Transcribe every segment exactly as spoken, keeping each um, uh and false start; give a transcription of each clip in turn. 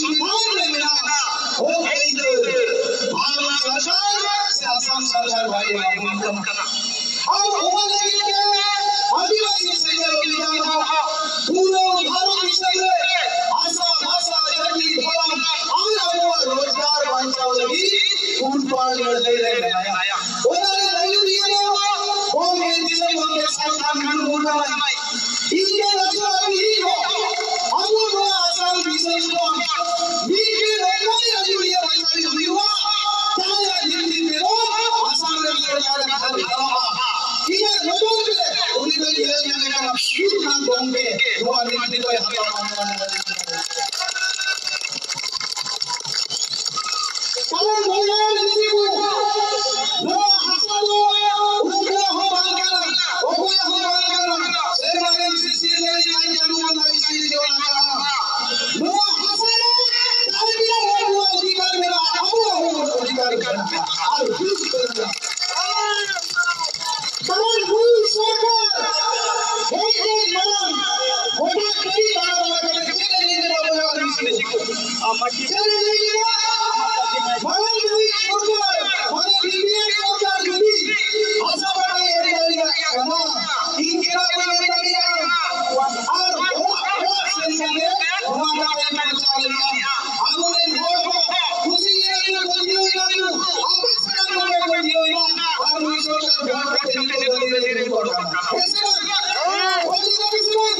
ᱫᱤᱥᱚᱢ ᱨᱮ ᱢᱮᱱᱟᱜ ᱦᱚᱠ ᱟᱹᱭᱫᱟᱹᱨ ᱵᱷᱟᱨᱚᱛ ᱥᱚᱨᱠᱟᱨ ᱥᱮ ᱟᱥᱟᱢ ᱥᱚᱨᱠᱟᱨ ᱵᱟᱭ ᱮᱢᱟ ᱵᱚᱱ ᱠᱟᱱᱟ᱾ ᱟᱨ ᱚᱱᱟ ᱞᱟᱹᱜᱤᱫ ᱛᱮ ᱟᱹᱫᱤᱵᱟᱹᱥᱤ ᱥᱮᱸᱜᱮᱞ ᱚᱵᱷᱤᱡᱟᱱ ᱫᱚ ᱯᱩᱨᱟᱹ ᱵᱷᱟᱨᱚᱛ ᱫᱤᱥᱚᱢ ᱨᱮ ᱵᱷᱟᱥᱟ, ᱵᱷᱟᱥᱟ, ᱡᱟᱹᱛᱤ, ᱫᱷᱚᱨᱚᱢ ᱟᱨ ᱟᱵᱚᱣᱟᱜ ᱨᱳᱡᱽᱜᱟᱨ ᱵᱟᱧᱪᱟᱣ ᱞᱟᱹᱜᱤᱫ ᱦᱩᱞᱯᱟᱲ ᱞᱟᱹᱲᱦᱟᱹᱭ ᱨᱮ ᱢᱮᱱᱟᱭᱟ᱾ ᱚᱱᱟ ᱨᱮ ᱟᱹᱭᱩᱨᱤᱭᱟᱹ ᱫᱚ ᱜᱚᱢᱠᱮ ᱫᱤᱥᱚᱢ ᱜᱚᱢᱠᱮ ᱥᱟᱞᱠᱷᱟᱱ ᱢᱩᱨᱢᱩ ᱠᱟᱱᱟᱭ᱾ ᱤᱧ ᱫᱚ ᱱᱟᱥᱮᱱᱟᱜ ᱵᱤᱨᱤᱫ ᱦᱚᱸ ᱟᱵᱚ ᱱᱚᱣᱟ ᱟᱥᱟᱢ ᱫᱤᱥᱚᱢ ᱠᱷᱚᱱ ᱢᱤᱫ ᱜᱮ ᱱᱚᱝᱠᱟᱱ ᱟᱹᱭᱩᱨᱤᱭᱟᱹ ᱵᱟᱪᱷᱟᱣ ᱦᱩᱭᱩᱜᱼᱟ, ᱡᱟᱦᱟᱸᱭᱟᱜ ᱧᱩᱛᱩᱢ ᱛᱮᱫᱚ ᱟᱥᱟᱢ ᱨᱮ ᱥᱚᱨᱠᱟᱨ ᱮ ᱠᱷᱟᱱ ᱜᱟᱱᱚᱜᱼᱟ᱾ ᱤᱧᱟᱹᱜ ᱱᱚᱡᱚᱨ ᱛᱮ ᱩᱱᱤ ᱫᱚᱧ ᱧᱮᱞ ᱧᱟᱢᱮ ᱠᱟᱱᱟ, ᱢᱤᱫ ᱠᱷᱟᱱ ᱜᱚᱢᱠᱮ ᱱᱚᱣᱟ ᱱᱮᱛᱨᱤᱛᱵ ᱮ ᱦᱟᱛᱟᱣᱟ᱾ ᱠᱟᱨᱚᱱ ᱵᱚᱭᱦᱟ ᱢᱤᱥᱤ ᱠᱚ, ᱱᱚᱣᱟ ᱦᱟᱥᱟ ᱫᱚ ᱩᱱᱠᱩᱣᱟᱜ ᱦᱚᱸ ᱵᱟᱝ ᱠᱟᱱᱟ, ᱚᱠᱚᱭᱟᱜ ᱦᱚᱸ ᱵᱟᱝ ᱠᱟᱱᱟ᱾ ᱥᱮᱨᱢᱟ ᱨᱮᱱ ᱥᱤᱥᱤᱨ ᱡᱟᱹᱲᱤ ᱠᱷᱟᱱ ᱪᱟᱸᱫᱳ ᱵᱚᱸᱜᱟᱭ ᱥᱤᱨᱡᱚᱱ ᱟᱠᱟᱫᱼᱟ᱾ ᱱᱚᱣᱟ ᱦᱟᱥᱟ ᱨᱮ ᱛᱟᱦᱮᱸ ᱨᱮᱭᱟᱜ ᱱᱚᱣᱟ ᱚᱫᱷᱤᱠᱟᱨ ᱢᱮᱱᱟᱜᱼᱟ, ᱟᱵᱚᱣᱟᱜ ᱦᱚᱸ ᱚᱫᱷᱤᱠᱟᱨ ᱢᱮᱱᱟᱜᱼᱟ᱾ ᱟᱨ ᱦᱩᱭ ᱩᱛᱟᱹᱨ ᱮᱱᱟ᱾ ᱠᱟᱨᱚᱱ ᱱᱩᱭ ᱥᱚᱨᱠᱟᱨ ᱦᱮᱡ ᱞᱮᱱ ᱢᱟᱲᱟᱝ ᱜᱚᱴᱟ ᱠᱟᱹᱢᱤ ᱫᱟᱬᱟ ᱫᱟᱬᱟ ᱠᱟᱛᱮ ᱪᱮᱫ ᱮ ᱞᱟᱹᱭ ᱠᱮᱫᱟ ᱵᱚᱭᱦᱟ ᱟᱹᱰᱤ ᱥᱟᱺᱜᱤᱧ ᱠᱚ? ᱪᱮᱫ ᱮ ᱞᱟᱹᱭ ᱠᱮᱫᱟ? ᱢᱟᱲᱟᱝ ᱱᱩᱭ ᱥᱚᱨᱠᱟᱨ, ᱢᱟᱱᱮ ᱵᱤᱯᱤᱮᱞ ᱥᱚᱨᱠᱟᱨ ᱡᱩᱫᱤ ᱦᱟᱥᱟ ᱵᱟᱲᱟᱭ ᱮᱢ ᱫᱟᱲᱮᱭᱟᱜ ᱠᱟᱱᱟ, ᱤᱧ ᱪᱮᱫᱟᱜ ᱵᱟᱹᱧ ᱮᱢ ᱫᱟᱲᱮᱭᱟᱜᱼᱟ? ᱟᱨ ᱚᱲᱟᱜ ᱚᱲᱟᱜ ᱥᱮᱱ ᱠᱟᱛᱮ ᱱᱚᱣᱟ ᱠᱟᱛᱷᱟᱧ ᱯᱨᱚᱪᱟᱨ ᱞᱮᱫᱼᱟ᱾ ᱟᱵᱚᱨᱮᱱ ᱦᱚᱲ ᱠᱚ ᱠᱩᱥᱤ ᱜᱮ ᱠᱚ ᱯᱟᱹᱛᱭᱟᱹᱣ ᱮᱱᱟ ᱠᱚ, ᱟᱵᱚ ᱥᱟᱱᱟᱢ ᱠᱚ ᱯᱟᱹᱛᱭᱟᱹᱣ ᱮᱱᱟ᱾ ᱟᱨ ᱱᱩᱭ ᱥᱚᱨᱠᱟᱨ ᱵᱷᱳᱴ ᱠᱟᱛᱮ ᱱᱤᱛᱚᱜ ᱫᱚ ᱫᱤᱞᱞᱤ ᱨᱮ ᱨᱤᱯᱳᱨᱴ ᱠᱟᱱᱟ᱾ ᱦᱮᱸ ᱥᱮ ᱵᱟᱝ? ᱦᱮᱸ, ᱵᱷᱳᱴ ᱫᱚ ᱥᱮ ᱵᱟᱝ?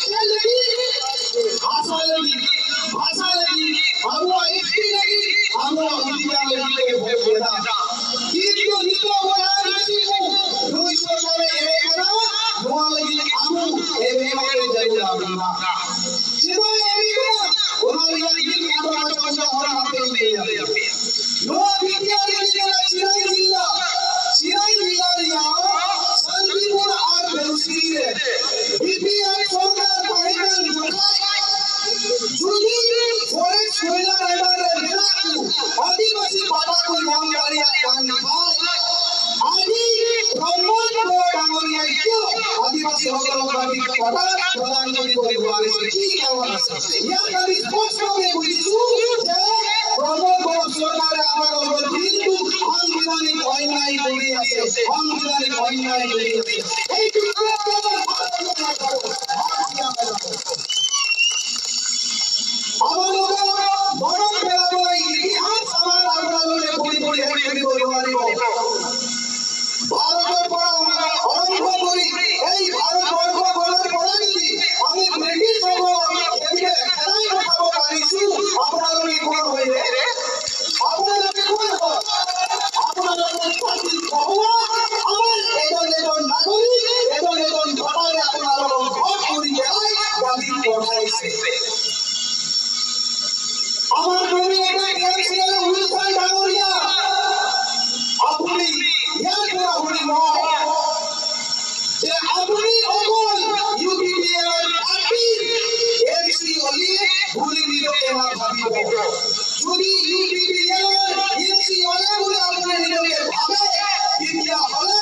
ᱪᱮᱫ ᱞᱟᱹᱜᱤᱫ? ᱵᱷᱟᱥᱟ ᱞᱟᱹᱜᱤᱫ, ᱵᱷᱟᱥᱟ ᱞᱟᱹᱜᱤᱫ, ᱟᱵᱚᱣᱟᱜ ᱮᱥᱴᱤ ᱞᱟᱹᱜᱤᱫ, ᱟᱵᱚᱣᱟᱜ ᱚᱫᱷᱤᱠᱟᱨ ᱞᱟᱹᱜᱤᱫ ᱛᱮᱜᱮ ᱵᱷᱳᱴ ᱞᱮᱫᱟ᱾ ᱠᱤᱱᱛᱩ ᱱᱤᱛᱚᱜ ᱵᱚᱭᱦᱟ ᱢᱤᱥᱤ ᱠᱚ, ᱱᱩᱭ ᱥᱚᱨᱠᱟᱨᱮ ᱮᱲᱮ ᱠᱟᱱᱟ, ᱱᱚᱣᱟ ᱞᱟᱹᱜᱤᱫ ᱟᱵᱚ ᱮᱢ ᱮᱢ ᱨᱮ ᱡᱟᱹᱨᱩᱲ ᱟᱵᱚᱱᱟ᱾ ᱪᱮᱫᱟᱜ ᱮᱲᱮ ᱠᱟᱱᱟ? ᱚᱱᱟ ᱨᱮᱭᱟᱜ ᱢᱤᱫ ᱠᱟᱛᱷᱟ ᱵᱟᱪᱷᱟᱣ ᱦᱚᱨᱟ ᱦᱟᱯᱮ ᱤᱧ ᱞᱟᱹᱭ ᱟᱯᱮᱭᱟ᱾ ᱱᱚᱣᱟ ᱵᱤᱴᱤᱭᱟ ᱨᱮ ᱡᱮᱞᱟ ᱪᱤᱨᱟᱭ ᱡᱮᱞᱟ, ᱪᱤᱨᱟᱭ ᱡᱮᱞᱟ ᱨᱮᱭᱟᱜ ᱥᱟᱱᱛᱤᱯᱩᱨ ᱟᱨ ᱵᱮᱞᱥᱤᱨᱤ ᱨᱮ ᱵᱤᱯᱤᱮᱞ ᱥᱚᱨᱠᱟᱨ ᱛᱟᱦᱮᱸ ᱠᱟᱱ ᱡᱚᱠᱷᱟᱡ ᱡᱩᱫᱤ ᱯᱷᱚᱨᱮᱥᱴ ᱥᱩᱭᱞᱟ ᱨᱮᱰᱟᱨ ᱨᱮ ᱢᱮᱱᱟᱜ ᱠᱚ ᱟᱹᱫᱤᱵᱟᱹᱥᱤ ᱯᱟᱴᱟ ᱠᱚ ᱧᱟᱢ ᱫᱟᱲᱮᱭᱟᱜ ᱠᱟᱱ ᱠᱷᱟᱡ, ᱟᱹᱰᱤ ᱯᱨᱚᱢᱳᱫ ᱰᱟᱝᱜᱚᱨᱤᱭᱟ ᱟᱹᱫᱤᱵᱟᱹᱥᱤ ᱦᱚᱲ ᱠᱚ ᱵᱟᱹᱲᱛᱤ ᱠᱟᱛᱷᱟ ᱯᱨᱚᱫᱷᱟᱱ ᱢᱚᱱᱛᱨᱤ ᱵᱚᱱ ᱵᱮᱵᱚᱦᱟᱨ ᱥᱮ ᱪᱮᱫ ᱠᱟᱨᱚᱱ ᱟᱥᱮ? ᱤᱧᱟᱹᱜ ᱫᱟᱹᱵᱤ ᱥᱯᱚᱥᱴᱚ ᱜᱮ ᱵᱩᱡᱷᱟᱹᱣ ᱡᱮ ᱜᱚᱵᱚᱨ ᱜᱚᱵᱚᱨ ᱥᱚᱨᱠᱟᱨ ᱨᱮ ᱟᱢᱟᱜ ᱜᱚᱵᱚᱨ ᱠᱤᱱᱛᱩ সাংবিধানিক অন্যায় করে আছে, সাংবিধানিক অন্যায় করে আছে। এই বিপ্লব গবর ভারত সরকার ভারত সরকার। আমাদের বড় খেলা বলে ইতিহাস আমার আপনাদের পড়ি পড়ি হেড করি বলবো। ভারতের পর আরম্ভ করি এই ভারতবর্ষ গড়ার পরে যদি আমি ব্রিটিশ হব, এদিকে খেলাই বসাবো পারিছু, আপোনালোকে কোন হইলে? আপোনালোকে কোন হয়? আপোনালোকে জাতিৰ বহুৱা, আমাৰ এজন এজন নাগৰিক, এজন এজন ভোটাৰে আপোনালোকক ভোট কৰি পেলাই গান্ধীক পঠাইছে। আমাৰ কৰ্মী নেতা টি এম চি এল উইলছন ডাঙৰীয়া, আপুনি ইয়াৰ পৰা শুনি মই যে আপুনি অকল ইউ পি পি এলৰ পাৰ্টিৰ এম চি অলিয়ে বুলি নিজকে নাভাবিব। যদি ইউ পি পি এলৰ এম চি অলিয়ে বুলি আপুনি নিজকে ভাবে, তেতিয়াহ'লে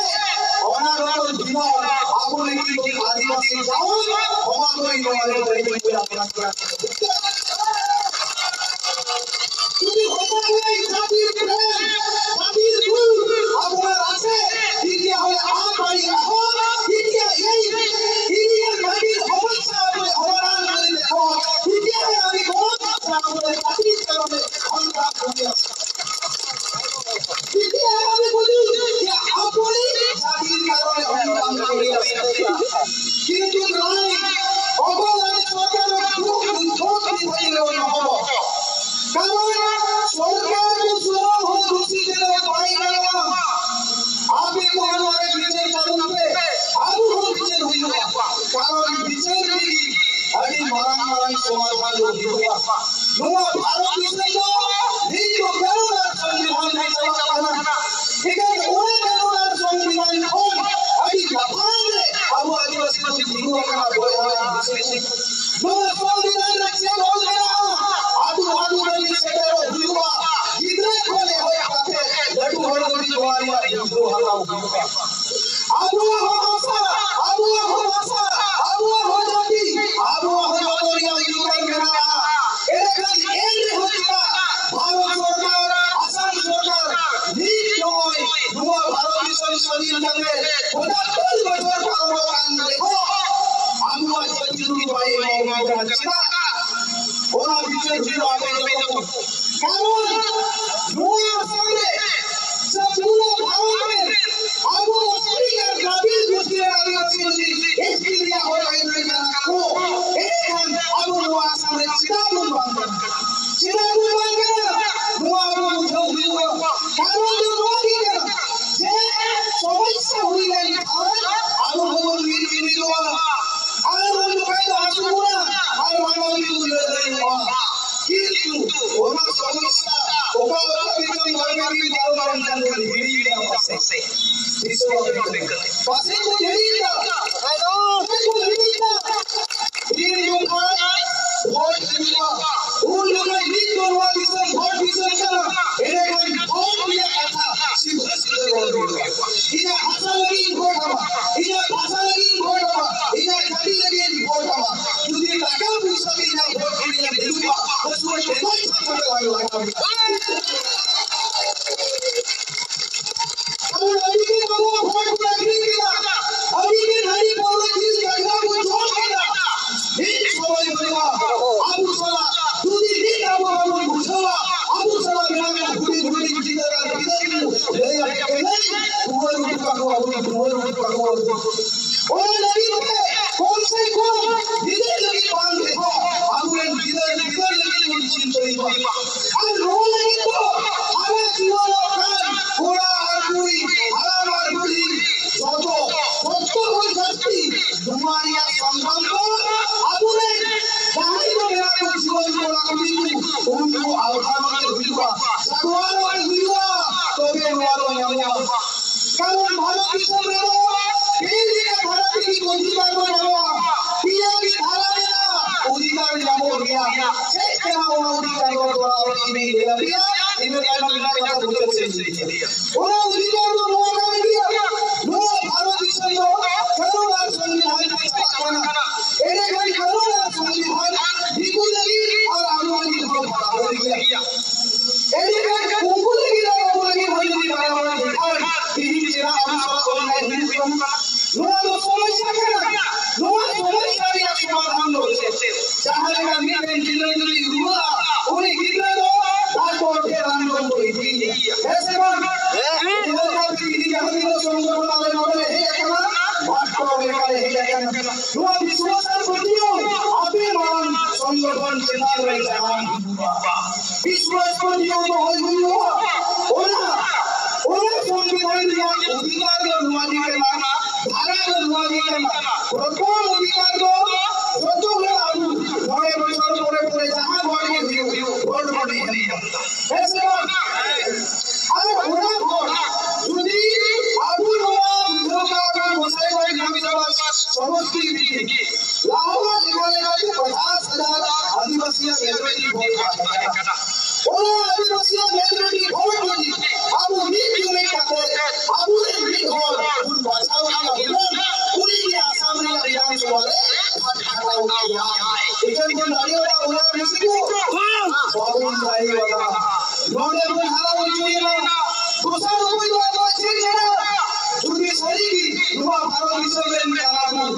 অনাগত দিনত আপুনি কিন্তু আদিবাসী গাঁৱত সোমাবই নোৱাৰিব। এইটো আপোনাক যদি সঁচাকৈ জাতিৰ প্ৰেম, জাতিৰ গুণ আপোনাৰ আছে, তেতিয়াহ'লে আগবাঢ়ি আহক। তেতিয়া এই ইণ্ডিয়ান মাটিৰ সমস্যা আপুনি সমাধান কৰি দেখুৱাওক। তেতিয়াহে আমি ক'ম যে আপুনি জাতিৰ কাৰণে সংগ্ৰাম কৰি আছে। তেতিয়াহে আমি বুজিম যে আপুনি জাতিৰ কাৰণে সংগ্ৰাম কৰি আছে। কিন্তু নাই, অকল আমি চৰকাৰক দুখ, দুখ দি থাকিলেও নহ'ব। কাৰণ চৰকাৰটো চুৰ হৈ গুচি গ'লে উপায় নাই। আপনি মহানগরে বিচার করুন, আবু হল বিচার হইল। কারণ বিচার যদি আদি মারাং মারাং সমাধান হইল। ᱱᱚᱣᱟ ᱵᱷᱟᱨᱚᱛ ᱫᱤᱥᱚᱢ ᱫᱚ ᱱᱤᱛ ᱫᱚ ᱠᱟᱹᱱᱩᱱ ᱟᱨ ᱥᱚᱝᱵᱤᱫᱷᱟᱱ ᱨᱮ ᱪᱟᱞᱟᱜ ᱠᱟᱱᱟ᱾ ᱮᱱᱠᱷᱟᱱ ᱚᱱᱟ ᱠᱟᱹᱱᱩᱱ ᱟᱨ ᱥᱚᱝᱵᱤᱫᱷᱟᱱ ᱠᱷᱚᱱ ᱟᱹᱰᱤ ᱞᱟᱯᱷᱟᱝ ᱨᱮ ᱟᱵᱚ ᱟᱹᱫᱤᱵᱟᱹᱥᱤ ᱠᱚ ᱛᱤᱸᱜᱩ ᱟᱠᱟᱱᱟ ᱵᱚᱭᱦᱟ ᱟᱨ ᱢᱤᱥᱨᱟ᱾ ᱱᱚᱣᱟ ᱥᱚᱝᱵᱤᱫᱷᱟᱱ ᱨᱮ ᱪᱮᱫ ᱚᱞ ᱢᱮᱱᱟᱜᱼᱟ? ᱟᱹᱛᱩ ᱟᱹᱛᱩ ᱠᱟᱹᱢᱤ ᱥᱮᱴᱮᱨᱚᱜ ᱦᱩᱭᱩᱜᱼᱟ᱾ ᱜᱤᱫᱽᱨᱟᱹ ᱠᱷᱚᱱ ᱮᱦᱚᱵ ᱠᱟᱛᱮ ᱞᱟᱹᱴᱩ ᱦᱚᱲ ᱫᱷᱟᱹᱵᱤᱡ ᱱᱚᱣᱟ ᱨᱮᱭᱟᱜ ᱵᱩᱡᱷᱟᱹᱣ ᱦᱟᱛᱟᱣ ᱦᱩᱭᱩᱜᱼᱟ᱾ ᱟᱵᱚᱣᱟᱜ ᱦᱚᱸ ᱟᱥᱟ ᱥᱟᱹᱫᱷᱤᱱ ᱠᱟᱛᱮ ᱯᱚᱸᱪᱟᱛᱛᱳᱨ ᱵᱚᱪᱷᱚᱨ ᱯᱟᱨᱚᱢᱚᱜ ᱠᱟᱱ ᱨᱮᱦᱚᱸ ᱟᱵᱚᱣᱟᱜ ᱡᱟᱹᱛᱤ ᱫᱚ ᱵᱟᱭ ᱮᱢᱟ ᱵᱚᱱ ᱠᱟᱱᱟ᱾ ᱪᱮᱫᱟᱜ? ᱚᱱᱟ ᱵᱤᱪᱟᱹᱨ ᱦᱩᱭᱩᱜᱼᱟ ᱟᱯᱮ ᱡᱚᱛᱚ᱾ ᱠᱟᱨᱚᱱ ᱱᱚᱣᱟ ᱟᱥᱟᱢ ᱨᱮ ᱥᱮ ᱯᱩᱨᱟᱹ ᱵᱷᱟᱨᱚᱛ ᱨᱮ ᱟᱵᱚ ᱚᱥᱴᱨᱮᱞᱤᱭᱟ ᱫᱨᱟᱵᱤᱲ ᱜᱳᱥᱴᱤ ᱨᱮᱱ ᱟᱹᱫᱤᱵᱟᱹᱥᱤ ᱡᱩᱫᱤ ᱮᱥ ᱴᱤ ᱨᱮᱭᱟᱜ ᱦᱚᱲ ᱟᱹᱭᱫᱟᱹᱨᱤ ᱠᱟᱱᱟ ᱠᱚ, ᱮᱱᱠᱷᱟᱱ ᱟᱵᱚ ᱱᱚᱣᱟ ᱟᱥᱟᱢ ᱨᱮ ᱪᱮᱫᱟᱜ ᱵᱚᱱ ᱵᱟᱝ ᱠᱟᱱᱟ? ᱪᱮᱫᱟᱜ ᱵᱚᱱ ᱵᱟᱝ ᱠᱟᱱᱟ? ᱱᱚᱣᱟ ᱟᱵᱚ ᱵᱩᱡᱷᱟᱹᱣ ᱦᱩᱭᱩᱜᱼᱟ᱾ ᱠᱟᱨᱚᱱ ᱫᱚ ᱱᱚᱣᱟ ᱜᱮ ᱠᱟᱱᱟ ᱡᱮ ᱥᱚᱢᱚᱥᱥᱟ ᱦᱩᱭ ᱞᱮᱱᱠᱷᱟᱱ ᱟᱵᱚ ᱦᱚᱸᱵᱚᱱ ᱢᱤᱫ ᱡᱩᱢᱤᱫᱚᱜᱼᱟ᱾ ᱟᱨ ᱩᱱ ᱡᱚᱠᱷᱟᱡ ᱫᱚ ᱟᱹᱛᱩ ᱠᱚᱲᱟ ᱟᱨ ᱢᱟᱱᱟᱣ ᱜᱮ ᱵᱚᱱ ᱞᱟᱹᱭ ᱫᱟᱲᱮᱭᱟᱜᱼᱟ᱾ ᱠᱤᱱᱛᱩ ᱚᱱᱟ ᱥᱚᱢᱚᱥᱥᱟ ᱚᱠᱟ ᱚᱠᱟ ᱵᱤᱪᱚᱝ ᱜᱚᱨᱢᱮᱱᱴ ᱨᱤᱱ ᱯᱟᱨᱚᱢ ᱞᱮᱱᱠᱷᱟᱱ ᱵᱚᱱ ᱦᱤᱲᱤᱧ ᱮᱫᱟ ᱯᱟᱥᱮᱡ᱾ ᱛᱤᱥ ᱦᱚᱸ ᱵᱟᱵᱚᱱ ᱦᱤᱲᱤᱧ ᱮᱫᱟ᱾ ᱯᱟᱥᱮᱡ ᱵᱚᱱ ᱦᱤᱲᱤᱧ ᱮᱫᱟ᱾ ᱯᱟᱥᱮᱡ ᱵᱚᱱ ᱦᱤᱲᱤᱧ ᱮᱫᱟ᱾ ᱛᱤᱱ ᱡᱚᱠᱷᱟᱡ ᱵᱷᱳᱴ ᱦᱩᱭᱩᱜᱼᱟ, ᱩᱱ ᱡᱚᱠᱷᱟᱡ ᱱᱤᱛ ᱫᱚ ᱱᱚᱣᱟ ᱫᱤᱥᱚᱢ ᱵᱷᱳᱴ ᱫᱤᱥᱚᱢ ᱠᱟᱱᱟ᱾ ᱮᱸᱰᱮᱠᱷᱟᱱ ᱵᱷᱳᱴ ᱨᱮᱭᱟᱜ ᱠᱟᱛᱷᱟ ᱥᱤᱫᱷᱟᱹ ᱥᱤᱫᱷᱟᱹ ᱨᱚᱲ ᱦᱩᱭᱩᱜᱼᱟ᱾ ᱤᱧᱟᱹᱜ ᱵᱷᱟᱥᱟ ᱞᱟᱹᱜᱤᱫ ᱤᱧ ᱵᱷᱳᱴ ᱟᱢᱟ, ᱤᱧᱟᱹᱜ ᱵᱷᱟᱥᱟ ᱞᱟᱹᱜᱤᱫ ᱤᱧ ᱵᱷᱳᱴ ᱟᱢᱟ, ᱤᱧᱟᱹᱜ ᱡᱟᱹᱛᱤ ᱞᱟᱹᱜᱤᱫ ᱤᱧ ᱵᱷᱳᱴ ᱟᱢᱟ᱾ ᱡᱩᱫᱤ ᱴᱟᱠᱟ ᱯᱩᱭᱥᱟᱹ ᱛᱮ ᱤᱧᱟᱹᱜ ᱵᱷᱳᱴ ᱠᱤᱨᱤᱧ ᱮᱢ ᱦᱤᱡᱩᱜᱼᱟ, ᱩᱥᱠᱩ ᱴᱮᱵᱟᱭ ᱥᱟᱵ ᱠᱟᱛᱮ ᱞᱟᱜᱟᱣ ᱞᱟᱜᱟᱣ᱾ ᱟᱵᱚ ᱟᱹᱰᱤ ᱫᱤᱱ ᱟᱵᱚ ᱵᱷᱳᱴ ᱵᱚᱱ ᱟᱹᱠᱷᱨᱤᱧ ᱠᱮᱫᱟ, ᱟᱹᱰᱤ ᱫᱤᱱ ᱦᱟᱺᱰᱤ ᱯᱟᱹᱣᱨᱟᱹ ᱡᱤᱞ ᱡᱟᱜᱽᱨᱟ ᱵᱚᱱ ᱡᱚᱢ ᱠᱮᱫᱟ᱾ ᱱᱤᱛ ᱥᱚᱢᱚᱭ ᱵᱟᱹᱱᱩᱜᱼᱟ᱾ ᱟᱵᱚ ᱥᱟᱞᱟᱜ ᱡᱩᱫᱤ ᱱᱤᱛ ᱟᱵᱚ ᱵᱟᱵᱚᱱ ᱵᱩᱡᱷᱟᱹᱣᱟ, ᱟᱵᱚ ᱥᱟᱞᱟᱜ ᱢᱮᱱᱟᱜ ᱠᱚ ᱦᱩᱰᱤᱧ ᱦᱩᱰᱤᱧ ᱜᱤᱫᱟᱹᱨ ᱟᱨ ᱯᱤᱫᱟᱹᱨ ᱠᱚ ᱞᱟᱹᱭ ᱟᱠᱚ ᱠᱟᱹᱱᱟᱹᱧ, ᱨᱩᱣᱟᱹᱲ ᱩᱰᱩᱠ ᱟᱠᱚ, ᱟᱵᱚ ᱨᱩᱣᱟᱹᱲ ᱩᱰᱩᱠ ᱟᱠᱚ᱾ ᱚᱱᱟ ᱞᱟᱹᱜᱤᱫ ᱛᱮ ᱠᱚᱢ ᱥᱮ ᱠᱚᱢ ᱜᱤᱫᱟᱹᱨ ᱞᱟᱹᱜᱤᱫ ᱵᱟᱝ ᱨᱮᱦᱚᱸ ᱟᱵᱚᱨᱮᱱ ᱜᱤᱫᱟᱹᱨ ᱯᱤᱫᱟᱹᱨ ᱞᱟᱹᱜᱤᱫ ᱵᱚᱱ ᱪᱤᱱᱛᱟᱹᱭ ᱢᱟ᱾ ᱟᱨ ᱱᱚᱣᱟ ᱞᱟᱹᱜᱤᱫ ᱫᱚ ᱦᱟᱨᱟ ᱡᱩᱣᱟᱹᱱᱚᱜ ᱠᱟᱱ ᱠᱚᱲᱟ ᱟᱨ ᱠᱩᱲᱤ, ᱦᱟᱲᱟᱢ ᱟᱨ ᱵᱩᱲᱦᱤ, ᱡᱚᱛᱚ, ᱡᱚᱛᱚ ᱠᱷᱚᱱ ᱡᱟᱹᱥᱛᱤ ᱱᱚᱣᱟ ᱨᱮᱭᱟᱜ ᱥᱚᱝᱜᱨᱟᱢ ᱫᱚ ᱟᱵᱚᱨᱮᱱ ᱡᱟᱦᱟᱸᱭ ᱠᱚ ᱢᱮᱱᱟᱜ ᱠᱚ ᱡᱩᱣᱟᱹᱱ ᱠᱚᱲᱟ ᱠᱩᱲᱤ ᱠᱚ, ᱩᱱᱠᱩ ᱟᱞᱯᱷᱟ ᱨᱚᱲ ᱦᱩᱭᱩᱜᱼᱟ, ᱥᱟᱫᱷᱩᱣᱟᱱ ᱨᱚᱲ ᱦᱩᱭᱩᱜᱼᱟ, ᱛᱚᱵᱮ ᱱᱚᱣᱟ ᱫᱚ ᱧᱟᱢᱚᱜᱼᱟ᱾ ᱠᱟᱨᱚᱱ ᱵᱷᱟᱨᱚᱛ ᱫᱤᱥᱚᱢ ᱨᱮᱫᱚ ᱯᱮ ᱞᱮᱠᱟ ᱫᱷᱟᱨᱟ ᱛᱮᱜᱮ ᱚᱫᱷᱤᱠᱟᱨ ᱫᱚ ᱧᱟᱢᱚᱜᱼᱟ, ᱯᱮᱭᱟ ᱜᱮ ᱫᱷᱟᱨᱟ ᱢᱮᱱᱟᱜᱼᱟ, ᱚᱫᱷᱤᱠᱟᱨ ᱧᱟᱢᱚᱜ ᱜᱮᱭᱟ᱾ ᱪᱮᱫ ᱠᱟᱱᱟ ᱚᱱᱟ ᱚᱫᱷᱤᱠᱟᱨ ᱫᱚ? ᱛᱷᱚᱲᱟ ᱤᱧᱤᱧ ᱞᱟᱹᱭ ᱟᱯᱮᱭᱟ, ᱤᱱᱟᱹ ᱛᱟᱭᱱᱚᱢ ᱨᱮᱱᱟᱜ ᱠᱟᱛᱷᱟ ᱢᱩᱪᱟᱹᱫ ᱥᱮᱫ ᱤᱧ ᱤᱫᱤᱭᱟ᱾ ᱚᱱᱟ ᱚᱫᱷᱤᱠᱟᱨ ᱫᱚ ᱱᱚᱣᱟ ᱠᱟᱱ ᱜᱮᱭᱟ, ᱱᱚᱣᱟ ᱵᱷᱟᱨᱚᱛ ᱫᱤᱥᱚᱢ ᱫᱚ ᱠᱟᱹᱱᱩᱱ ᱟᱨ ᱥᱚᱝᱵᱤᱫᱷᱟᱱ ᱛᱮ ᱪᱟᱞᱟᱜ ᱠᱟᱱᱟ᱾ ᱮᱸᱰᱮᱠᱷᱟᱱ ᱠᱟᱹᱱᱩᱱ ᱟᱨ ᱥᱚᱝᱵᱤᱫᱷᱟᱱ ᱫᱤᱠᱩ ᱞᱟᱹᱜᱤᱫ ᱟᱨ ᱟᱵᱚ ᱞᱟᱹᱜᱤᱫ ᱦᱚᱸ ᱵᱟᱨᱟᱵᱚᱨ ᱜᱮᱭᱟ᱾ ᱮᱸᱰᱮᱠᱷᱟᱱ ᱩᱱᱠᱩ ᱞᱟᱹᱜᱤᱫ ᱟᱨ ᱟᱵᱚ ᱞᱟᱹᱜᱤᱫ ᱦᱚᱸ ᱡᱩᱫᱤ ᱵᱟᱨᱟᱵᱚᱨ ᱞᱮᱠᱷᱟᱱ ᱛᱤᱦᱤᱧ ᱪᱮᱫᱟᱜ ᱟᱵᱚ ᱜᱤᱫᱽᱨᱟᱹ ᱡᱩᱫᱤ ᱨᱩᱣᱟᱹᱜᱼᱟ, ᱩᱱᱤ ᱜᱤᱫᱽᱨᱟᱹ ᱫᱚ ᱰᱟᱠᱛᱚᱨ ᱴᱷᱮᱱ ᱨᱟᱱ ᱡᱚᱢ ᱠᱚ ᱤᱫᱤᱭᱮᱭᱟ᱾ ᱦᱮᱸ ᱥᱮ ᱵᱟᱝ? ᱦᱮᱸ᱾ ᱡᱟᱦᱟᱸ ᱞᱮᱠᱟ ᱛᱮ ᱡᱩᱫᱤ ᱡᱟᱦᱟᱸ ᱛᱤᱱᱟᱹᱜ ᱥᱚᱝᱜᱚᱴᱷᱚᱱ ᱟᱞᱮ ᱱᱚᱰᱮ ᱞᱮ ᱦᱮᱡ ᱟᱠᱟᱱᱟ, ᱰᱟᱠᱛᱚᱨ ᱞᱮᱠᱟ ᱞᱮ ᱦᱮᱡ ᱟᱠᱟᱱᱟ᱾ ᱱᱚᱣᱟ ᱵᱤᱥᱣᱟᱥ ᱟᱨ ᱯᱟᱹᱛᱭᱟᱹᱣ ᱟᱯᱮ ᱢᱟᱨᱟᱝ ᱥᱚᱝᱜᱚᱴᱷᱚᱱ ᱪᱮᱛᱟᱱ ᱨᱮ ᱡᱟᱦᱟᱸ ᱵᱤᱥᱣᱟᱥ ᱯᱟᱹᱛᱭᱟᱹᱣ ᱫᱚᱦᱚᱭ ᱦᱩᱭᱩᱜᱼᱟ᱾ ᱚᱱᱟ, ᱚᱱᱟ ᱥᱚᱝᱵᱤᱫᱷᱟᱱ ᱨᱮᱭᱟᱜ ᱚᱫᱷᱤᱠᱟᱨ ᱫᱚ ᱱᱚᱣᱟ ᱜᱮ ᱠᱟᱱᱟ, ᱫᱷᱟᱨᱟ ᱫᱚ ᱱᱚᱣᱟ ᱜᱮ ᱠᱟᱱᱟ᱾ ᱯᱨᱚᱛᱷᱚᱢ ᱚᱫᱷᱤᱠᱟᱨ ᱫᱚ ᱡᱚᱛᱚ ᱦᱚᱲ ᱟᱵᱚ ᱢᱚᱬᱮ ᱵᱚᱪᱷᱚᱨ ᱯᱚᱨᱮ ᱯᱚᱨᱮ ᱡᱟᱦᱟᱸ ᱵᱷᱳᱴ ᱜᱮ ᱦᱩᱭᱩᱜ, ᱵᱷᱳᱴ ᱵᱚᱱ ᱮᱢ ᱮᱫᱟ᱾ ᱦᱮᱸ ᱥᱮ ᱵᱟᱝ? ᱟᱨ ᱚᱱᱟ ᱵᱷᱳᱴ ᱡᱩᱫᱤ ᱟᱵᱚ ᱱᱚᱣᱟ ᱵᱩᱡᱷᱟᱹᱣ ᱠᱟᱜ ᱵᱚᱱ ᱜᱚᱸᱥᱟᱭ ᱵᱟᱲᱟ ᱵᱤᱫᱷᱟᱱ ᱥᱚᱵᱷᱟ ᱥᱚᱢᱚᱥᱛᱤ ᱨᱮᱜᱮ ᱞᱟᱦᱟ ᱞᱮᱠᱟ ᱞᱮᱠᱟᱛᱮ ᱯᱚᱧᱪᱟᱥ ᱦᱟᱡᱟᱨ ᱟᱹᱫᱤᱵᱟᱹᱥᱤᱭᱟᱜ majority ᱵᱷᱳᱴ ᱛᱟᱦᱮᱸ ᱠᱟᱱᱟ᱾ ᱚᱱᱟ ᱟᱹᱫᱤᱵᱟᱹᱥᱤᱭᱟᱜ majority ᱵᱷᱳᱴ ᱡᱩᱫᱤ ᱟᱵᱚ ᱢᱤᱫ ᱡᱩᱢᱤᱫ ᱠᱟᱛᱮ ᱟᱵᱚᱨᱮᱱ ᱢᱤᱫ ᱦᱚᱲ ᱵᱚᱱ ᱵᱟᱪᱷᱟᱣ ᱠᱮᱭᱟ ᱦᱩᱱᱟᱹᱝ, ᱩᱱᱤ ᱜᱮ ᱟᱥᱟᱢ ᱨᱮᱭᱟᱜ ᱵᱤᱫᱷᱟᱱ ᱥᱚᱵᱷᱟ ᱨᱮ ᱠᱷᱟᱴᱟᱣ ᱠᱮᱭᱟ᱾ ᱮᱠᱮᱱ ᱵᱚᱱ ᱫᱟᱲᱮᱭᱟᱫᱟ ᱚᱱᱟ ᱨᱤᱥᱤ ᱠᱚ? ᱵᱟᱵᱚᱱ ᱫᱟᱲᱮᱭᱟᱫᱟ᱾ ᱱᱚᱰᱮ ᱵᱚᱱ ᱦᱟᱨᱟ ᱦᱚᱪᱚᱭᱮᱱᱟ᱾ ᱫᱚᱥᱟᱨ ᱩᱯᱟᱹᱭ ᱫᱚ ᱟᱵᱚᱣᱟᱜ ᱪᱮᱫ ᱢᱮᱱᱟᱜᱼᱟ? ᱡᱩᱫᱤ ᱥᱟᱹᱨᱤ ᱜᱮ ᱱᱚᱣᱟ ᱵᱷᱟᱨᱚᱛ ᱫᱤᱥᱚᱢ ᱨᱮᱱ ᱠᱟᱱᱟ ᱵᱚᱱ,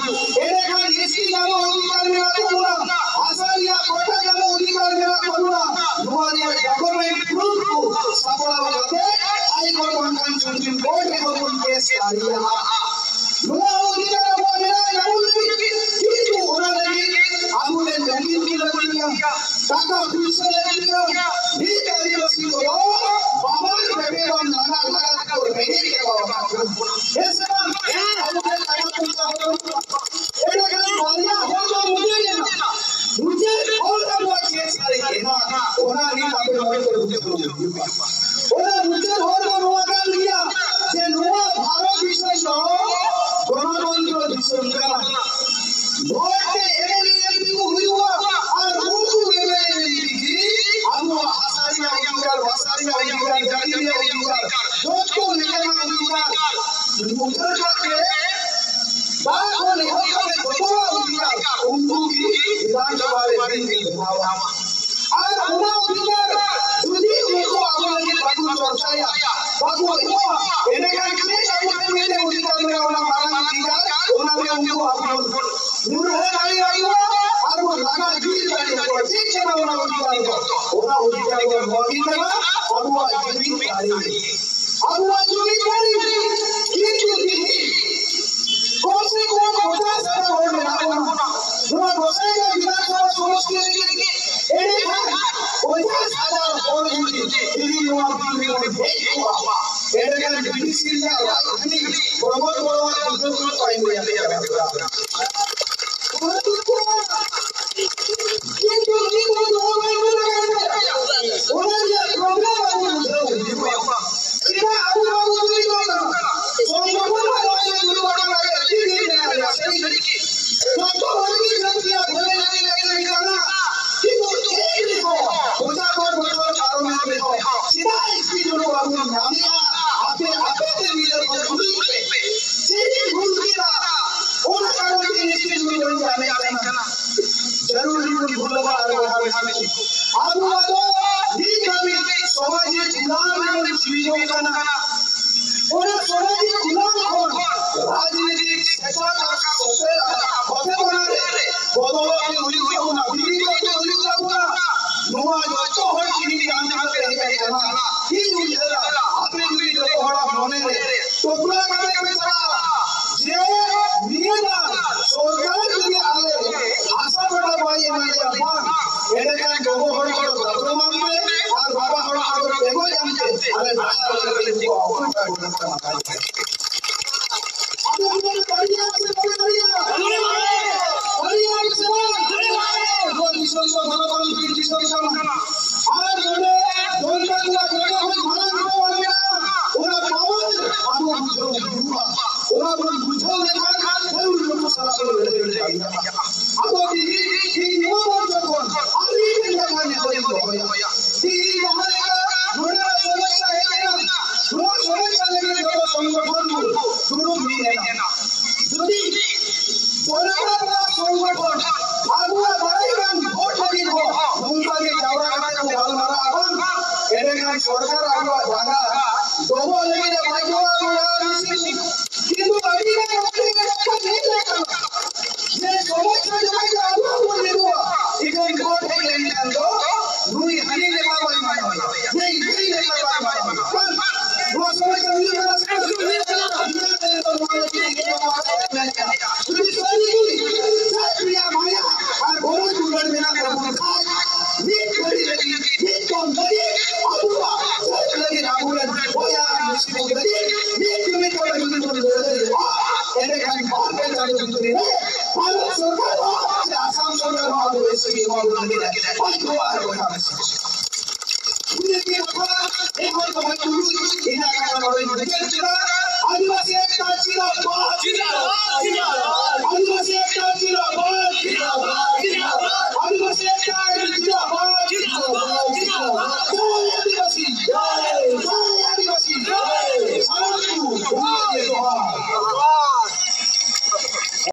ᱮᱸᱰᱮᱠᱷᱟᱱ ᱮᱥ ᱴᱤ ᱧᱟᱢᱚᱜ ᱚᱫᱷᱤᱠᱟᱨ ᱢᱮᱱᱟᱜ ᱛᱟᱵᱚᱱᱟ, ᱦᱟᱥᱟ ᱨᱮᱭᱟᱜ ᱯᱟᱴᱟ ᱧᱟᱢᱚᱜ ᱚᱫᱷᱤᱠᱟᱨ ᱢᱮᱱᱟᱜ ᱛᱟᱵᱚᱱᱟ᱾ ᱱᱚᱣᱟ ᱨᱮᱭᱟᱜ document proof ᱠᱚ ᱥᱟᱯᱲᱟᱣ ᱠᱟᱛᱮ High Court ᱵᱟᱝᱠᱷᱟᱱ Supreme Court ᱨᱮᱦᱚᱸ ᱵᱚᱱ case ᱫᱟᱲᱮᱭᱟᱜᱼᱟ᱾ ᱱᱚᱣᱟ ᱚᱫᱷᱤᱠᱟᱨ ᱟᱵᱚᱣᱟᱜ ᱢᱮᱱᱟᱜᱼᱟ ᱧᱟᱢᱚᱜ ᱞᱟᱹᱜᱤᱫ, ᱠᱤᱱᱛᱩ ᱚᱱᱟ ᱞᱟᱹᱜᱤᱫ ᱟᱵᱚᱨᱮᱱ ᱟᱹᱠᱤᱞ ᱠᱚ ᱞᱟᱹᱠᱛᱤᱭᱟ, ᱴᱟᱠᱟ ᱯᱩᱭᱥᱟᱹ ᱞᱟᱹᱠᱛᱤᱭᱟ᱾ ᱱᱤᱛ ᱟᱹᱫᱤᱵᱟᱹᱥᱤ ᱠᱚᱫᱚ ᱵᱟᱵᱚᱱ ᱨᱮᱵᱮᱫ ᱞᱟᱜᱟ ᱞᱟᱜᱟ ᱛᱮᱠᱚ ᱨᱮᱸᱜᱮᱡ ᱪᱟᱵᱟ ᱟᱠᱟᱫ ᱵᱚᱱᱟ᱾ ᱦᱮᱸ ᱥᱮ ᱵᱟᱝ? ᱟᱵᱚ ᱴᱷᱮᱱ ᱴᱟᱠᱟ ᱯᱚᱭᱥᱟ ᱦᱚᱸ ᱵᱟᱹᱱᱩᱜ ᱛᱟᱠᱚᱣᱟ᱾ ᱮᱸᱰᱮᱠᱷᱟᱱ ᱵᱟᱨᱭᱟ ᱦᱚᱲ ᱫᱚ ᱢᱩᱪᱟᱹᱫ ᱮᱱᱟ᱾ ᱢᱩᱪᱟᱹᱫ ᱦᱚᱲ ᱟᱵᱚᱣᱟᱜ ᱪᱮᱫ ᱥᱟᱨᱮᱡ ᱮᱱᱟ? ᱚᱱᱟ ᱱᱤᱛ ᱟᱯᱮ ᱱᱚᱰᱮ ᱯᱮ ᱵᱩᱡᱷᱟᱹᱣ ᱦᱩᱭᱩᱜᱼᱟ᱾ ᱚᱱᱟ ᱢᱩᱪᱟᱹᱫ ᱦᱚᱲ ᱫᱚ ᱱᱚᱣᱟ ᱠᱟᱱ ᱜᱮᱭᱟ ᱡᱮ ᱱᱚᱣᱟ ᱵᱷᱟᱨᱚᱛ ᱫᱤᱥᱚᱢ ᱫᱚ ᱜᱚᱱᱚᱛᱚᱱᱛᱨᱚ ᱫᱤᱥᱚᱢ ᱠᱟᱱᱟ᱾ ᱵᱷᱳᱴ ᱛᱮ M L A M P ᱠᱚ ᱦᱩᱭᱩᱜᱼᱟ ᱟᱨ ᱩᱱᱠᱩ M L A M P ᱜᱮ ᱟᱵᱚᱣᱟᱜ ᱦᱟᱥᱟ ᱨᱮᱭᱟᱜ ᱚᱫᱷᱤᱠᱟᱨ, ᱵᱷᱟᱥᱟ ᱨᱮᱭᱟᱜ ᱚᱫᱷᱤᱠᱟᱨ, ᱡᱟᱹᱛᱤ ᱨᱮᱭᱟᱜ ᱚᱫᱷᱤᱠᱟᱨ, ᱡᱚᱛᱚ ᱞᱮᱠᱟᱱᱟᱜ ᱚᱫᱷᱤᱠᱟᱨ ᱩᱫᱷᱟᱹᱨ ᱠᱟᱛᱮ ᱫᱟᱜ ᱠᱷᱚᱱ ᱮᱦᱚᱵ ᱠᱟᱛᱮ ᱡᱚᱛᱚᱣᱟᱜ ᱚᱫᱷᱤᱠᱟᱨ ᱩᱱᱠᱩ ᱜᱮ ᱵᱤᱫᱷᱟᱱ ᱥᱚᱵᱷᱟ ᱨᱮ ᱵᱤᱞ ᱠᱚ ᱵᱮᱱᱟᱣᱟ᱾ ᱟᱨ ᱚᱱᱟ ᱚᱫᱷᱤᱠᱟᱨ ᱡᱩᱫᱤ ᱩᱱᱠᱩ ᱟᱵᱚ ᱞᱟᱹᱜᱤᱫ ᱵᱟᱠᱚ ᱪᱚᱨᱪᱟᱭᱟ, ᱵᱟᱠᱚ ᱮᱢᱚᱜᱼᱟ, ᱮᱸᱰᱮᱠᱷᱟᱱ ᱪᱮᱫ ᱟᱵᱚ ᱴᱷᱮᱱ ᱢᱤᱫᱴᱮᱱ ᱚᱫᱷᱤᱠᱟᱨ ᱢᱮᱱᱟᱜᱼᱟ, ᱚᱱᱟ ᱢᱟᱨᱟᱝ ᱚᱫᱷᱤᱠᱟᱨ, ᱚᱱᱟ ᱨᱮ ᱩᱱᱠᱩ ᱟᱵᱚ ᱵᱚᱱ ᱧᱩᱨᱦᱟᱹ ᱫᱟᱲᱮᱭᱟᱠᱚᱣᱟ ᱟᱨ ᱵᱚᱱ ᱞᱟᱜᱟ ᱜᱤᱰᱤ ᱫᱟᱲᱮᱭᱟᱠᱚᱣᱟ᱾ ᱚᱱᱟ ᱚᱫᱷᱤᱠᱟᱨ ᱫᱚ, ᱚᱱᱟ ᱚᱫᱷᱤᱠᱟᱨ ᱫᱚ ᱱᱚᱣᱟ ᱜᱮ ᱠᱟᱱᱟ, ᱟᱵᱚᱣᱟᱜ ᱡᱩᱢᱤᱫ ᱫᱟᱲᱮ᱾ ᱟᱵᱚᱣᱟᱜ ᱡᱩᱢᱤᱫ ᱫᱟᱲᱮ᱾ ᱠᱤᱱᱛᱩ ᱛᱮᱦᱮᱧ ᱠᱚᱢ ᱥᱮ ᱠᱚᱢ ᱯᱚᱪᱟᱥ ᱦᱟᱡᱟᱨ ᱦᱚᱲ ᱢᱮᱱᱟᱜ ᱵᱚᱱᱟ ᱱᱚᱣᱟ ᱜᱚᱸᱥᱟᱭᱜᱟᱸᱣ ᱵᱤᱫᱷᱟᱱ ᱥᱚᱵᱷᱟ ᱥᱚᱢᱚᱥᱛᱤ ᱨᱮᱜᱮ᱾ ᱮᱸᱰᱮᱠᱷᱟᱱ ᱯᱚᱪᱟᱥ ᱦᱟᱡᱟᱨ ᱦᱚᱲ ᱡᱩᱫᱤ ᱛᱮᱦᱮᱧ ᱱᱚᱣᱟ ᱵᱤᱨ ᱨᱮᱵᱚᱱ ᱦᱮᱡ ᱠᱚᱜᱼᱟ, ᱮᱸᱰᱮᱠᱷᱟᱱ ᱵᱤ ᱰᱤ ᱥᱤ ᱨᱮᱱᱟᱜ ᱨᱟᱡᱽᱫᱷᱟᱱᱤ ᱯᱨᱚᱢᱳᱫᱽ ᱵᱚᱨᱢᱟ ᱩᱫᱷᱟᱹᱣ ᱠᱚ ᱛᱟᱭᱚᱢ ᱨᱮᱭᱟᱜ ᱠᱟᱱᱟ᱾ ᱠᱤᱱᱛᱩ ᱱᱤᱛ ᱫᱚ ᱱᱚᱣᱟ ᱵᱟᱭ ᱧᱮᱞ ᱟᱠᱟᱱ ᱛᱟᱭᱟ᱾ ᱚᱱᱟ ᱨᱮᱭᱟᱜ ᱯᱨᱚᱵᱷᱟᱵᱽ ᱟᱵᱚ ᱵᱩᱡᱷᱟᱹᱣ ᱦᱩᱭᱩᱜᱼᱟ᱾ ᱪᱮᱫᱟᱜ ᱟᱵᱚ ᱵᱟᱵᱚ ᱵᱩᱡᱷᱟᱹᱣ ᱫᱟᱲᱮᱭᱟᱜ ᱠᱟᱱᱟ? ᱥᱚᱝᱜᱚᱴᱷᱚᱱ ᱢᱟ ᱱᱚᱣᱟ ᱤᱭᱟᱹ ᱫᱩᱲᱩᱵ ᱟᱠᱟᱱᱟ, ᱟᱹᱰᱤ ᱫᱤᱱ ᱢᱮᱱᱟᱜ ᱞᱮᱭᱟ, ᱥᱟᱹᱨᱤ ᱜᱮ᱾ ᱡᱚᱛᱚ ᱦᱚᱲ ᱜᱮ ᱡᱟᱹᱛᱤᱭᱟᱜ ᱵᱷᱟᱹᱞᱟᱹᱭ ᱞᱟᱹᱜᱤᱫ ᱞᱟᱹᱠᱛᱤ ᱠᱟᱱᱟ᱾ ᱠᱤᱱᱛᱩ ᱮᱱ ᱨᱮᱦᱚᱸ ᱯᱚᱸᱪᱟᱥ ᱵᱚᱪᱷᱚᱨ ᱯᱟᱨᱚᱢᱮᱱ ᱨᱮᱦᱚᱸ ᱪᱮᱫᱟᱜ ᱮᱥ ᱴᱤ ᱫᱩᱲᱩᱵ ᱵᱟᱵᱚᱱ ᱧᱟᱢᱮᱜᱼᱟ? ᱟᱯᱮ, ᱟᱯᱮ ᱛᱮ ᱢᱤᱞᱟᱹᱣ ᱠᱚ ᱠᱩᱞᱤ ᱯᱮ᱾ ᱪᱮᱫ ᱮ ᱵᱷᱩᱞ ᱠᱮᱫᱟ? ᱚᱱᱟ ᱠᱟᱨᱚᱱ ᱛᱮ ᱮᱥ ᱴᱤ ᱫᱩᱲᱩᱵ ᱵᱚᱱ ᱧᱟᱢᱮᱫ ᱠᱟᱱᱟ᱾ ᱡᱟᱹᱨᱩᱲ ᱜᱮᱵᱚᱱ ᱵᱷᱩᱞ ᱟᱠᱟᱫᱼᱟ ᱟᱨ ᱵᱚᱭᱦᱟ ᱢᱤᱥᱤ ᱠᱚ, ᱟᱵᱚ ᱫᱚ ᱱᱤᱛ ᱦᱟᱹᱵᱤᱡ ᱥᱚᱢᱟᱡᱤᱠ ᱜᱩᱞᱟᱢ ᱨᱮᱵᱚᱱ ᱡᱤᱣᱤᱫᱚᱜ ᱠᱟᱱᱟ᱾ ᱚᱱᱟ ᱥᱚᱢᱟᱡᱤᱠ ᱜᱩᱞᱟᱢ ᱠᱷᱚᱱ ᱨᱟᱡᱽᱱᱤᱛᱤᱠ ᱥᱮᱪᱮᱫ ᱟᱨ ᱥᱚᱥᱮ-, ᱦᱚᱛᱮ ᱵᱚᱱᱟ ᱨᱮ ᱵᱚᱫᱚᱞᱚᱜ ᱜᱮ ᱦᱩᱭᱩᱜ ᱛᱟᱵᱚᱱᱟ, ᱵᱤᱨᱤᱫᱚᱜ ᱜᱮ ᱦᱩᱭᱩᱜ ᱛᱟᱵᱚᱱᱟ᱾ ᱱᱚᱣᱟ ᱡᱚᱛᱚ ᱦᱚᱲ ᱡᱩᱫᱤ ᱡᱟᱦᱟᱸ ᱡᱟᱦᱟᱸ ᱛᱮ ᱦᱮᱡ ᱟᱠᱟᱱᱟ, ᱤᱧ ᱩᱭᱦᱟᱹᱨᱟ, ᱟᱯᱮ ᱡᱩᱫᱤ ᱡᱚᱛᱚ ᱦᱚᱲᱟᱜ ᱢᱚᱱᱮ ᱨᱮ ᱴᱚᱯᱞᱟ ᱠᱟᱛᱮ ᱯᱮ ᱪᱟᱞᱟᱜᱼᱟ ᱡᱮ ᱱᱤᱭᱟᱹ ᱫᱷᱟᱣ ᱥᱚᱨᱠᱟᱨ ᱡᱩᱫᱤ ᱟᱞᱮ ᱦᱟᱥᱟ ᱯᱟᱴᱟ ᱵᱟᱭ ᱮᱢᱟ ᱞᱮᱭᱟ ᱵᱟᱝ, ᱮᱸᱰᱮᱠᱷᱟᱱ ᱜᱚᱜᱚ ᱦᱚᱲ ᱠᱚᱫᱚ ᱫᱟᱛᱨᱚᱢ ᱟᱱ ᱯᱮ ᱟᱨ ᱵᱟᱵᱟ ᱦᱚᱲ ᱠᱚᱫᱚ ᱴᱮᱸᱜᱚᱡ ᱟᱱ ᱯᱮ, ᱟᱞᱮ ᱰᱟᱦᱟᱨ ᱨᱮᱞᱮ ᱛᱤᱸᱜᱩᱜᱼᱟ, ᱚᱠᱚᱭ ᱵᱟᱭ ᱜᱚᱲᱚ ᱠᱟᱱᱟ ᱛᱟᱦᱞᱮ? ᱟᱯᱮ ᱫᱚᱯᱮ ᱫᱟᱲᱮᱭᱟᱜᱼᱟ ᱥᱮ ᱵᱟᱯᱮ ᱫᱟᱲᱮᱭᱟᱜᱼᱟ? ᱫᱟᱲᱮᱭᱟᱜᱼᱟ ᱥᱮ ᱵᱟᱝ? ᱱᱚᱣᱟ ᱫᱤᱥᱚᱢ ᱫᱚ ᱜᱚᱱᱚᱛᱟᱱᱛᱨᱤᱠ ᱫᱤᱥᱚᱢ ᱠᱟᱱᱟ᱾ ᱟᱨ ᱱᱚᱰᱮ ᱫᱚᱞ ᱠᱟᱱ ᱠᱚᱣᱟ, ᱡᱚᱛᱚ ᱠᱷᱚᱱ ᱢᱟᱨᱟᱝ ᱫᱚᱞ ᱢᱮᱱᱟᱜᱼᱟ, ᱚᱱᱟ ᱯᱟᱣᱟᱨ ᱟᱵᱚ ᱵᱩᱡᱷᱟᱹᱣ ᱦᱩᱭᱩᱜᱼᱟ᱾ ᱚᱱᱟ ᱵᱚᱱ ᱵᱩᱡᱷᱟᱹᱣ ᱞᱮᱠᱷᱟᱱ ᱠᱷᱟᱱ ᱱᱩᱠᱩ ᱥᱟᱞᱟᱜ ᱵᱚᱱ ᱞᱟᱹᱲᱦᱟᱹᱭ ᱫᱟᱲᱮᱭᱟᱜᱼᱟ᱾ ᱟᱫᱚ ᱛᱤᱦᱤᱧ, ᱛᱤᱦᱤᱧ ᱱᱚᱣᱟ ᱢᱚᱧᱪᱚ ᱠᱷᱚᱱ ᱟᱨ ᱢᱤᱫᱴᱮᱱ ᱠᱟᱛᱷᱟ ᱱᱮᱦᱚᱨᱤᱧ ᱫᱚᱦᱚᱭᱟ᱾ ᱛᱤᱦᱤᱧ ᱡᱟᱦᱟᱸ ᱞᱮᱠᱟ ᱱᱚᱰᱮᱱᱟᱜ ᱥᱚᱢᱚᱥᱥᱟ ᱦᱮᱡ ᱮᱱᱟ, ᱱᱚᱣᱟ ᱥᱚᱢᱚᱥᱥᱟ ᱞᱟᱹᱜᱤᱫ ᱡᱚᱛᱚ ᱥᱚᱝᱜᱚᱴᱷᱚᱱ ᱠᱚ ᱫᱩᱲᱩᱵ ᱢᱤᱫ ᱮᱱᱟ᱾ ᱡᱩᱫᱤ ᱡᱚᱱᱚᱛᱟ ᱨᱮᱱᱟᱜ ᱥᱚᱝᱜᱚᱴᱷᱚᱱ ᱟᱵᱚᱣᱟᱜ ᱵᱟᱲᱟᱭ ᱠᱟᱱ ᱵᱷᱳᱴ ᱞᱟᱹᱜᱤᱫ ᱦᱚᱸ ᱱᱚᱝᱠᱟ ᱜᱮ ᱡᱟᱣᱨᱟ ᱠᱟᱛᱮ ᱠᱚ ᱜᱟᱞᱢᱟᱨᱟᱜᱼᱟ ᱵᱟᱝ, ᱮᱸᱰᱮᱠᱷᱟᱱ ᱥᱚᱨᱠᱟᱨ ᱟᱵᱚᱣᱟᱜ ᱡᱟᱸᱜᱟ ᱫᱚᱦᱚ ᱞᱟᱹᱜᱤᱫ ᱮ ᱵᱟᱫᱷᱭᱚᱜᱼᱟ᱾ ᱱᱚᱣᱟ ᱢᱤᱥᱤᱞ ᱠᱤᱱᱛᱩ ᱟᱹᱰᱤ ᱜᱟᱱ ᱦᱚᱲ ᱴᱷᱮᱱ ᱠᱟᱛᱷᱟ ᱦᱮᱡ ᱟᱠᱟᱱᱟ ᱡᱮ ᱥᱚᱢᱚᱥᱥᱟ ᱡᱚᱠᱷᱚᱱ ᱜᱮ ᱟᱵᱚ ᱵᱚᱱ ᱧᱮᱞᱚᱜᱼᱟ, ᱤᱠᱷᱟᱹᱱ ᱵᱷᱳᱴ ᱦᱮᱡ ᱮᱱᱠᱷᱟᱱ ᱫᱚ ᱱᱩᱭ ᱦᱟᱹᱱᱤ ᱞᱮᱠᱟ ᱵᱟᱭ ᱢᱟᱱᱟᱣ ᱮᱭᱟ, ᱱᱩᱭ ᱱᱩᱭ ᱞᱮᱠᱟ ᱵᱟᱭ ᱢᱟᱱᱟᱣ ᱮᱭᱟ᱾ ᱵᱟᱝ, ᱱᱚᱣᱟ ᱥᱚᱢᱟᱡᱽ ᱨᱮ ᱦᱩᱭᱩᱜ ᱠᱟᱱᱟ ᱥᱮ ᱵᱟᱝ? ᱱᱚᱣᱟ ᱞᱟᱹᱜᱤᱫ ᱤᱧ ᱱᱚᱣᱟ ᱢᱮᱱ ᱠᱮᱫᱟ᱾ ᱡᱩᱫᱤ ᱥᱟᱹᱨᱤ ᱜᱮ ᱡᱟᱹᱛ ᱨᱮᱭᱟᱜ ᱢᱟᱭᱟ ᱟᱨ ᱜᱚᱨᱚᱡᱽ ᱫᱩᱞᱟᱹᱲ ᱢᱮᱱᱟᱜ ᱛᱟᱵᱚᱱ ᱠᱷᱟᱱ, ᱢᱤᱫ ᱜᱷᱟᱹᱲᱤ ᱞᱟᱹᱜᱤᱫ, ᱢᱤᱫ ᱫᱚᱢ ᱞᱟᱹᱜᱤᱫ ᱟᱵᱚᱣᱟᱜ ᱡᱟᱹᱛ ᱞᱟᱹᱜᱤᱫ ᱟᱵᱚᱨᱮᱱ ᱵᱚᱭᱦᱟ ᱟᱨ ᱢᱤᱥᱤ ᱠᱚ ᱞᱟᱹᱜᱤᱫ ᱢᱤᱫ ᱡᱩᱢᱤᱫ ᱠᱟᱛᱮ ᱡᱩᱫᱤ ᱵᱚᱱ ᱞᱟᱹᱲᱦᱟᱹᱭᱚᱜᱼᱟ, ᱮᱸᱰᱮᱠᱷᱟᱱ ᱵᱟᱨ ᱯᱮ ᱪᱟᱸᱫᱚ ᱵᱷᱤᱛᱨᱤ ᱨᱮ ᱵᱷᱟᱨᱚᱛ ᱥᱚᱨᱠᱟᱨ ᱦᱚᱸ ᱟᱵᱚ ᱮᱥ ᱴᱤ ᱮᱢᱟ ᱵᱚᱱ ᱞᱟᱹᱜᱤᱫ ᱵᱟᱫᱽᱫᱷᱚ ᱟᱨ ᱵᱚᱭᱦᱟ ᱢᱤᱥᱤ ᱠᱚ᱾ ᱩᱱᱤ ᱜᱮ ᱵᱟᱵᱟ, ᱮᱦᱚᱵ ᱫᱚ ᱦᱚᱭ ᱛᱩᱞᱩᱡ, ᱤᱱᱟᱹ ᱠᱟᱛᱷᱟ ᱱᱚᱰᱮ ᱢᱩᱪᱟᱹᱫ ᱠᱮᱫᱟ᱾ ᱟᱹᱫᱤᱵᱟᱹᱥᱤ ᱮᱠᱛᱟ ᱡᱤᱱᱫᱟᱵᱟᱫ, ᱡᱤᱱᱫᱟᱵᱟᱫ, ᱡᱤᱱᱫᱟᱵᱟᱫ᱾